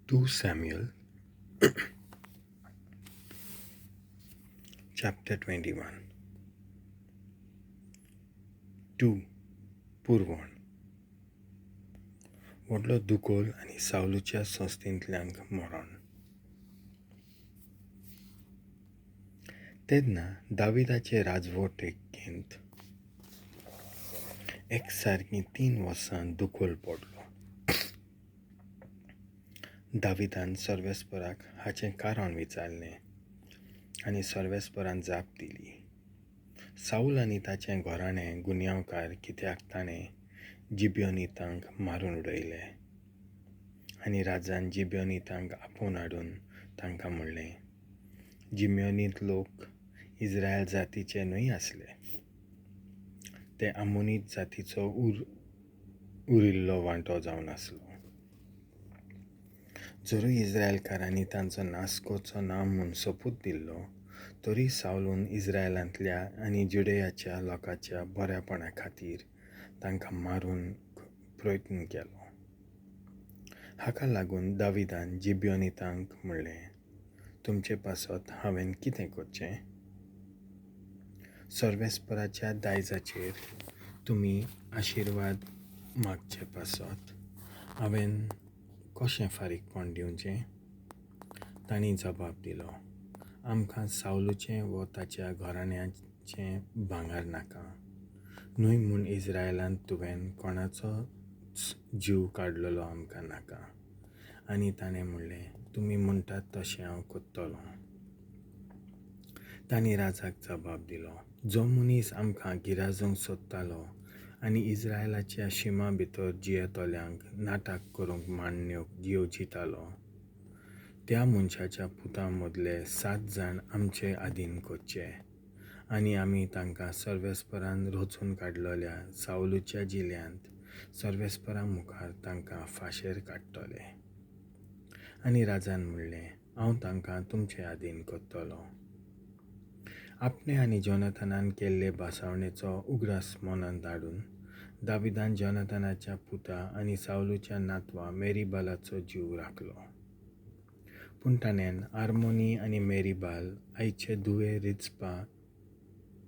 2 Samuel chapter 21. 2. पुरवण. व्हडलो दुकोल आनी सावलूच्या संस्थेंतल्यांक मरण. तेन्ना दाविदाचे राजवटीकेंत एक सारकीं 3 वर्सां दुकोल पडलो. दाविदान सर्वेस्पराक हाचें कारण विचारलें आनी सर्वेस्परान जाप दिली, सावल आनी ताचें घराणें गुन्यांवकार कित्याक ताणें जिब्योनितांक मारून उडयले. आनी राजान जिब्योनितांक आपोवन हाडून तांकां म्हणलें, जिब्योनीत लोक इस्रायल जातीचे न्हय आसले, ते आमोनीत जातीचो उरिल्लो वांटो जावन आसलो. जरूय इस्रायलकारांनी तांचो नाश करचो ना म्हूण सोपूत दिल्लो, तरी सावलून इस्रायलांतल्या आनी जुडेयाच्या लोकांच्या बऱ्यापणा खातीर तांकां मारूंक प्रयत्न केलो. हाका लागून दाविदान जिब्योनितांक म्हणलें, तुमचे पासत हांवें कितें करचें? सर्वेस्पराच्या दायजाचेर तुमी आशिर्वाद मागचे पासत हांवें कशें फारीकपण दिवचें? तांणी जबाब दिलो, आमकां सावलूचें वो ताच्या घराण्याचें भांगर नाका, न्हय म्हूण इस्रायलांत तुवें कोणाचोच जीव काडलेलो आमकां नाका. आनी ताणें म्हणलें, तुमी म्हणटात तशें हांव करतलों. तांणी राजाक जबाब दिलो, जो मनीस आमकां गिराजूंक सोदतालो आनी इस्रायलाच्या शिमा भितर जियेतल्यांक नाटक करूंक मान्य येवजितालो, त्या मनशाच्या पुतां मदले 7 जाण आमचे आदीन करचे आनी आमी तांकां सर्वेस्परान रचून काडलेल्या सावलूच्या जिल्ल्यांत सर्वेस्परा मुखार तांकां फांशेर काडटले. आनी राजान म्हणलें, हांव तांकां तुमचे आदीन करतलो. आपणे आनी जोनाथनान केल्ले भासावणेचो उगडास मनांत हाडून दाविदान जोनाथनाच्या पुता आनी सावलूच्या नातवा मेरीबालाचो जीव राखलो. पूण ताणें आर्मोनी आनी मेरीबाल आयचे धुवे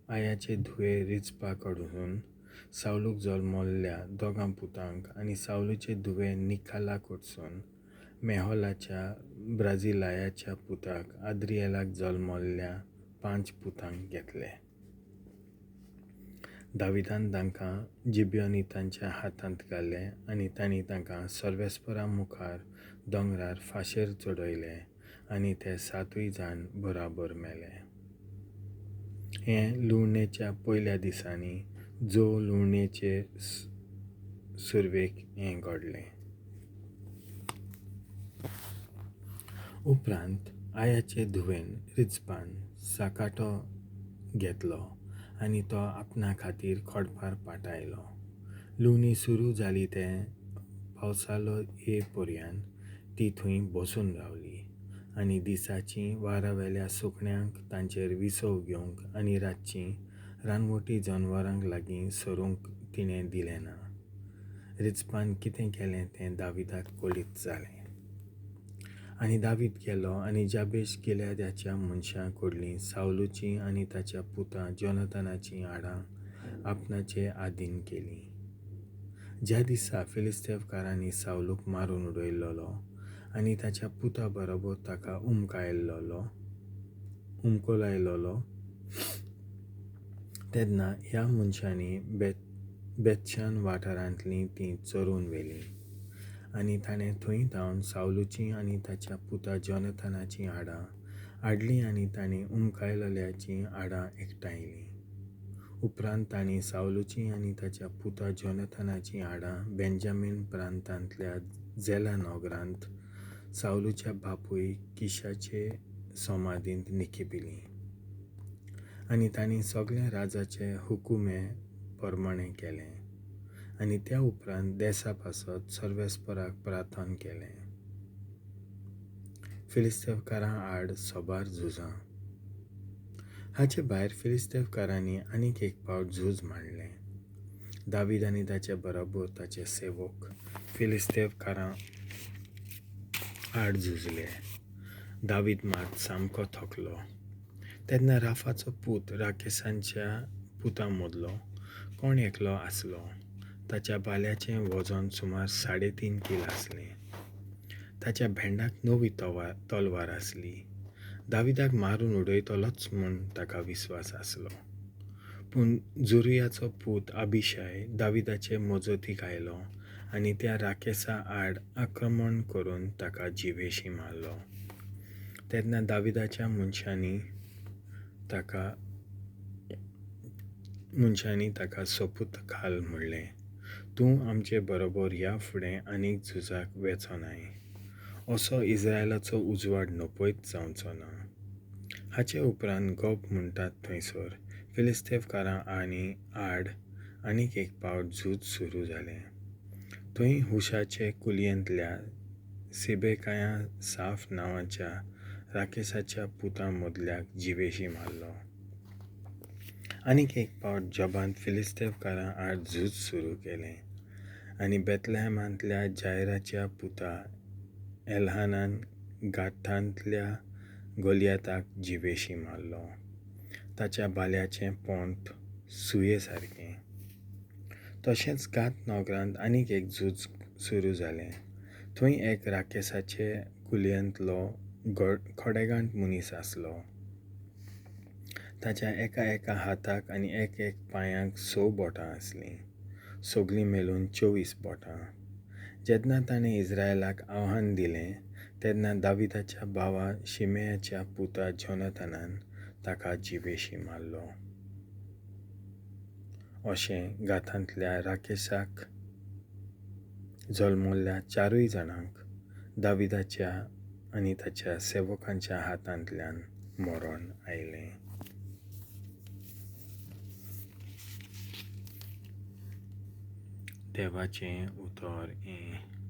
आयाचे धुवे रिजपा कडसून सावलूक जल्मल्ल्या 2 पुतांक आनी सावलूचे धुवे निखाला कडसून मेहोलाच्या ब्राझिलायाच्या पुताक आद्रिएलाक जल्मल्ल्या 5 पुतांक घेतले. दाविदान तांकां जिब्योनितांच्या हातांत घाले आनी तांणी तांकां सर्वेस्परा मुखार दोंगरार फांशेर चडयले आनी ते 7 जाण बराबर मेले. हें लुवणेच्या पयल्या दिसांनी जो लुवणेचे सुरवेक हें घडलें. उपरांत आयाचे धुवेन रिजपान साकाटो घेतलो आनी तो आपणा खातीर खडपार पाटायलो. लुवणी सुरू जाली ते पावसालो ये पर्यान ती थंय बसून रावली आनी दिसाची वारावेल्या सुकण्यांक तांचेर विसव घेवंक आनी रातची रानवटी जनावरांक लागीं सरूंक तिणें दिलें ना. रिजपान कितें केलें तें दाविदाक कळीत जालें. आनी दावीद गेलो आनी जाबेश गिलयादाच्या मनशां कडलीं सावलूचीं आनी ताच्या पुता जोनाथनाचीं हाडां आपणाचे आदीन केलीं. ज्या दिसा फिलिस्तेवकारांनी सावलूक मारून उडयल्लो आनी ताच्या पुता बरोबर ताका उमकोलायलोलो, तेन्ना ह्या मनशांनी बेतशान वाठारांतलीं तीं चोरून व्हेलीं आनी ताणें थंय धांवन सावलूचीं आनी ताच्या पुता जोनाथनाचीं हाडां हाडलीं आनी तांणी उमकायलोल्याचीं हाडां एकठांयलीं. उपरांत तांणी सावलूचीं आनी ताच्या पुता जोनाथनाचीं हाडां बेंजामीन प्रांतांतल्या झेला नगरांत सावलूच्या बापूय किशाचे समाधींत निखिपिलीं. आनी तांणी सगळे राजाचे हुकुमे प्रमाणें केलें आनी त्या उपरांत देसा पासत सर्वेस्पराक प्रार्थन केलें. फिलिस्तेवकारां आड सोबार झुजां. हाचे भायर फिलिस्तेवकारांनी आनीक एक पावट झूज मांडलें. दावीद आनी ताचे बरोबर ताचे सेवक फिलिस्तेवकारां आड झुजले. दावीद मात सामको थकलो. तेन्ना राफाचो पूत राकेसांच्या पुतां मदलो कोण एकलो आसलो. ताच्या भाल्याचें वजन सुमार 3.5 कील आसलें. ताच्या भेंडाक नवी तलवार आसली. दाविदाक मारून उडयतलोच म्हूण ताका विस्वास आसलो. पूण जुरियाचो पूत अभिशाय दाविदाचे मजतीक आयलो आनी त्या राकेसा आड आक्रमण करून ताका जिवेशी मारलो. तेन्ना दाविदाच्या मनशांनी ताका सोपूत घाल म्हणलें, तूं आमचे बरोबर ह्या फुडें आनीक झुजाक वेचो नाय. असो इस्रायलाचो उजवाड नपयत जावचो ना. हाचे उपरांत गोब म्हणटात थंयसर फिलिस्तेवकारां आनी आड आनीक एक पावट झूज सुरू जालें. थंय हुशाचे कुलयेंतल्या सिबेकाया साफ नांवाच्या राकेसाच्या पुतां मदल्याक जिवेशी मारलो. आनीक एक पावट जबांत फिलिस्तेवकारां आड झूज सुरू केलें आनी बेतलहमांतल्या जायराच्या पुता एल्हानान गाठांतल्या गोलियाताक जिवेशी मारलो. ताच्या भाल्याचें पोंत सुये सारकें. तशेंच गात नगरांत आनीक एक झूज सुरू जालें. थंय एक राकेसाचे कुलयेंतलो खडेगांठ मनीस आसलो. ताच्या एका एका हाताक आनी एक एक पांयांक 6 बोटां आसलीं, सगलीं मेळून 24 बोटां. जेन्ना ताणें इस्रायलाक आव्हान दिलें तेन्ना दाविदाच्या भावा शिमेयाच्या पुता जोनाथनान ताका जिवेशी मारलो. अशें गाथांतल्या राकेसाक जल्मल्ल्या 4 जाणांक दाविदाच्या आनी ताच्या सेवकांच्या हातांतल्यान मरण आयलें. देवाचें उतर हें.